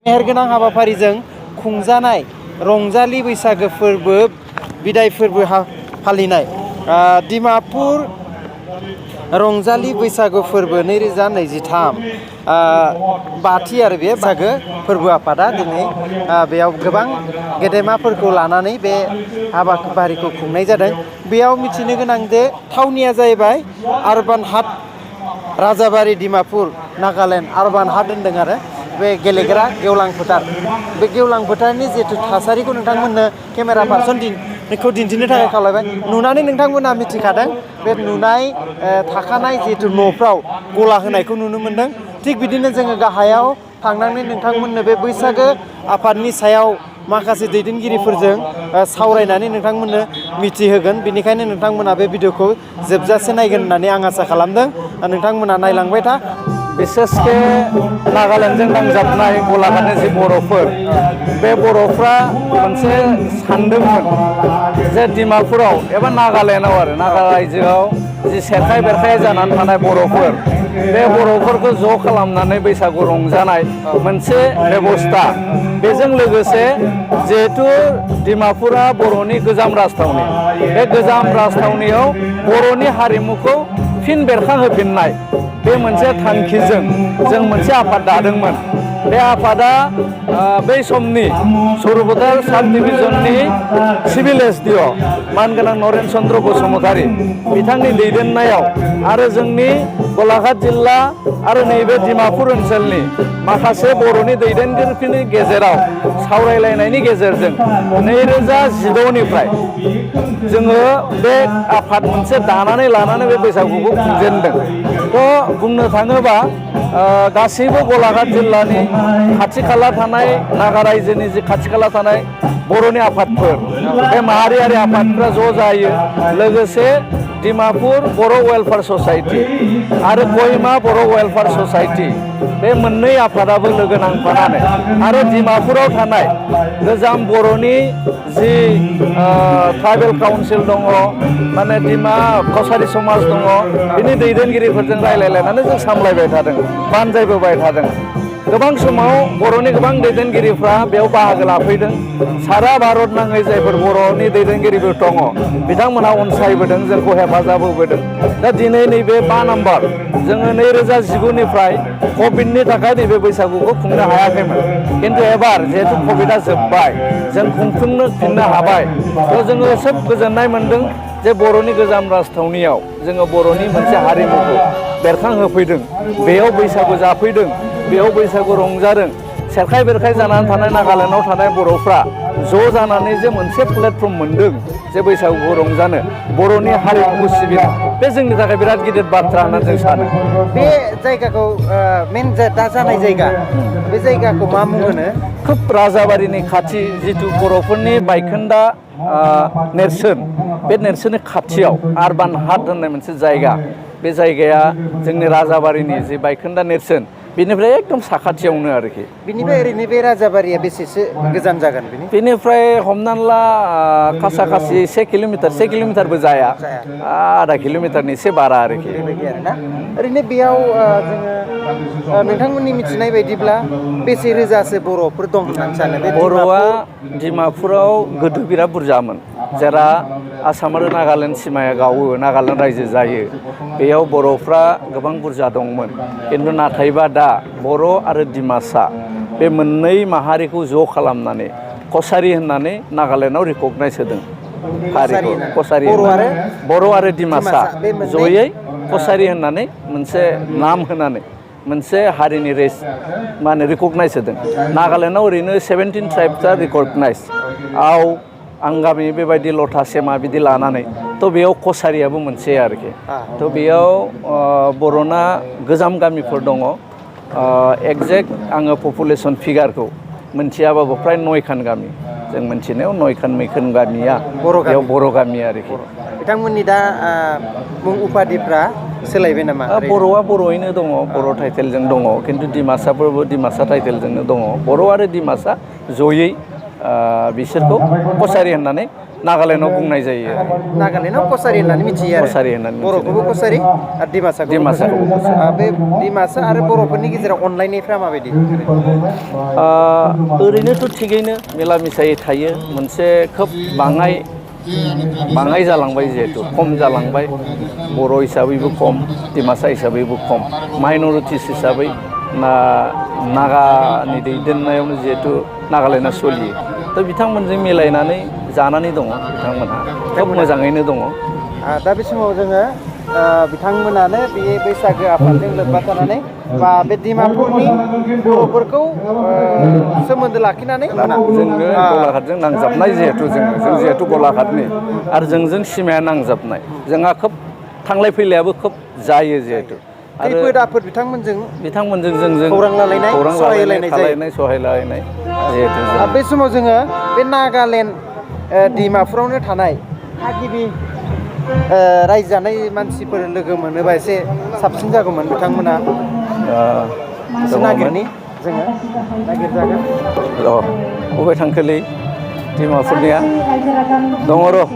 मेहेरगोनां हाबाफारिजों खुंजानाय रंजालि बैसागो फोरबो बिदाय फोरबो फालिनाय डिमापुर रंजालि बैसागु फोरबो 2023 बाथि आरो बे बैसागो फोरबो आफादा दिनै बेयाव गोबां गेदेमाफोरखौ लानानै बे हाबाफारिखौ खुंनाय जादों। बेयाव मिथिनो गोनां जे थावनिया जाहैबाय आरबान हाट राजाबारि डिमापुर नागालेण्ड आरबान हाट होनदों आरो बे गेलेग्रा गेवलां फोथार बे गेवलां फोथारनि जिहेतु थासारिखौ नोंथांमोननो केमेरा पार्सनखौ दिन्थिनो थाखाय खावलायबाय। नुनानै नोंथांमोना मिथिखादों बे नुनाय थाखानाय जिहेतु न'फ्राव गला होनायखौ नुनो मोन्दों। थिग बिदिनो जोङो गाहायाव थांनानै नोंथांमोननो बे बैसागो आफादनि सायाव माखासे दैदेनगिरिफोरजों सावरायनानै नोंथांमोननो मिथिहोगोन। बेनिखायनो नोंथांमोना बे भिडिअखौ जोबजासे नायगोन होननानै आं आसा खालामदों। नोंथांमोना नायलांबाय था। बिसेसके नागालेण्डजों नांजाबनाय गलाघाटनि जि बर'फोर बे बर'फ्रा मोनसे सानदोंमोन जे डिमापुराव एबा नागालेण्डआव आरो नागा रायजोआव जि सेरखाय बेरखाय जानानै थानाय बर'फोर बे बर'फोरखौ ज' खालामनानै बैसागु रंजानाय मोनसे बेबस्था। बेजों लोगोसे जिहेतु डिमापुरा बर'नि गोजाम राजथावनि, बे गोजाम राजथावनियाव बर'नि हारिमुखौ फिन बेरखांहोफिननाय बे मोनसे थांखिजों जों मोनसे आफाद दादोंमोन। बे आफादा बै समनि सौरभदार साब डिभिजननि सिभिल एसडिअ मानगोनां नरेन चन्द्र बसुमतारी बिथांनि दैदेननायाव आरो जोंनि गलाघाट जिल्ला आरो नैबे डिमापुर ओनसोलनि माखासे बर'नि दैदेनगिरिफोरनि गेजेराव सावरायलायनायनि गेजेरजों 2016निफ्राय जोङो बे आफाद मोनसे दानानै लानानै बे बैसागुखौ खुंजेनदों। थ' बुंनो थाङोबा गासैबो गलाघाट जिल्लानि खाथि खाला थानाय नागा रायजोनि जि खाथि खाला थानाय बर'नि आफादफोर बे माहारियारि आफादफ्रा ज' जायो। लोगोसे डिमापुर बर' वेलफेयार ससाइटि आरो कहिमा बर' वेलफेयार ससाइटि बे मोननै आफादाबो लोगो नांफानानै आरो डिमापुराव थानाय गोजाम बर'नि जि ट्राइबेल काउन्सिल दङ, माने डिमा कसारि समाज दङ, बिनि दैदेनगिरिफोरजों रायलायलायनानै जों सामलायबाय थादों, बानजायबोबाय थादों। गोबां समाव बर'नि गोबां दैदेनगिरिफ्रा बेयाव बाहागो लाफैदों। सारा भारत नाङै जायफोर बर'नि दैदेनगिरिफोर दङ बिथांमोनहा अनसायबोदों, जोंखौ हेफाजाब होबोदों। दा दिनै नैबे 5 नाम्बार जोङो 2019निफ्राय कभिडनि थाखाय नैबे बैसागुखौ खुंनो हायाखैमोन, खिन्थु एबार जिहेतु कभिडआ जोब्बाय जों खुंफुंनो हाबाय। थ' जोङो सोब गोजोननाय मोन्दों जे बर'नि गोजाम राजथावनियाव जोङो बर'नि मोनसे हारिमुखौ बेरखांहोफैदों, बेयाव बैसागु जाफैदों, बेयाव बैसागु रंजादों। सेरखाय बेरखाय जानानै थानाय नागालेण्डआव थानाय बर'फ्रा ज' जानानै जे मोनसे प्लेटफर्म मोन्दों जे बैसागुखौ रंजानो, बर'नि हारिमुखौ सिबिनो, बे जोंनि थाखाय बिराद गिदिर बाथ्रा होननानै जों सानो। बे जायगाखौ मेन दा जानाय जायगा, बे जायगाखौ मा मुं होनो? खोब राजाबारिनि खाथि जिथु बर'फोरनि बायखोन्दा नेरसोन, बे नेरसोननि खाथियाव आरबान हाट होननाय मोनसे जायगा। बे जायगाया जोंनि राजाबारिनि जि बायखोन्दा नेरसोन बेनिफ्राय एकदम साखाथियावनो आरोखि। बिनिफ्राय ओरैनो बे राजाबारिया बेसेसो गोजान जागोन? बेनिफ्राय हमनानै ला खासा खासि 1 किल'मिटारबो जाया, आधा किल'मिटारनि एसे बारा आरोखि। बेबायदि आरोना। ओरैनो बेयाव जोङो नोंथांमोननि मिथिनाय बायदिब्ला बेसे रोजासो बर'फोर दं होननानै सानो? बे बर'आ डिमापुराव गोदो बिराद बुरजामोन, जेरा आसाम आरो नागालेण्ड सिमाया गावो, नागालेण्ड रायजो जायो, बेयाव बर'फ्रा गोबां बुरजा दंमोन। खिन्थु नाथायबा दा बर' आरो डिमासा बे मोननै माहारिखौ ज' खालामनानै कसारि होननानै नागालेण्डआव रिकगनाइज होदों। कसारि बर' आरो डिमासा जयै कसारि होननानै मोनसे नाम होनानै मोनसे हारिनि रिकगनाइज होदों। नागालेण्डआव ओरैनो 17 ट्राइबसा रिकगनाइज, आंगामि बेबायदि लथा सेमा बिदि लानानै। थ' बेयाव कसारियाबो मोनसे आरोखि। थ' बेयाव बर'ना गोजाम गामिफोर दङ। एक्जेक्ट आङो पपुलेसन फिगारखौ मोनथियाबाबो फ्राय 9खान गामि, जों मोनथिनायाव 9खान मैखोन गामिया बेयाव बर' गामि आरोखि। बिथांमोननि दा मुं उपाधिफ्रा सोलायबाय नामा? बर'आ बर'यैनो दङ, बर' टाइटेलजों दङ, खिन्थु डिमासाफोरबो डिमासा टाइटेलजोंनो दङ। बर' आरो डिमासा जयै बिसोरखौ कसारि होननानै नागालेण्डआव बुंनाय जायो आरो नागालेण्डआव कसारि होननानै मिथियो आरो कसारि होननानै मिथियो। बर'खौबो कसारि आरो डिमासाखौबो कसारि। बे डिमासा आरो बर'फोरनि गेजेराव अनलायनायफ्रा माबायदि? ओरैनोथ' थिगैनो मिला मिसायै थायो मोनसे खोब बाङाय जालांबाय जिहेथु खम जालांबाय बर' हिसाबैबो खम डिमासा हिसाबैबो खम माइन'रिटिस हिसाबै नागानि दैदेननायावनो जिहेथु नागालेण्डआ सोलियो दा बिथांमोनजों मिलायनानै जानानै दङ बिथांमोनहा खोब मोजाङैनो दङ। दा बे समाव जोङो बिथांमोनानो बे बैसागो आफादजों लोब्बा थानानै बा बे डिमापुरनि बर'फोरखौ सोमोन्दो लाखिनानै जोङो गलाघाटजों नांजाबनाय जिहेथु जों जिहेथु गलाघाटनि आरो जोंजों सिमाया नांजाबनाय जोंहा खोब थांलाय फैलायाबो खोब जायो जिहेथु खैफोद आफोद बिथांमोनजों जोंजों खौरां लालायनाय सहाय लालायनाय जिहेथु बे समाव जोङो बे नागालेण्ड डिमापुरावनो थानाय थागिबि रायजो जानाय मानसिफोर लोगो मोनोबा एसे साबसिन जागौमोन बिथांमोना नागिरनि जोङो नागिरजागोन बबे थांखोलै डिमापुरनिया दङ र'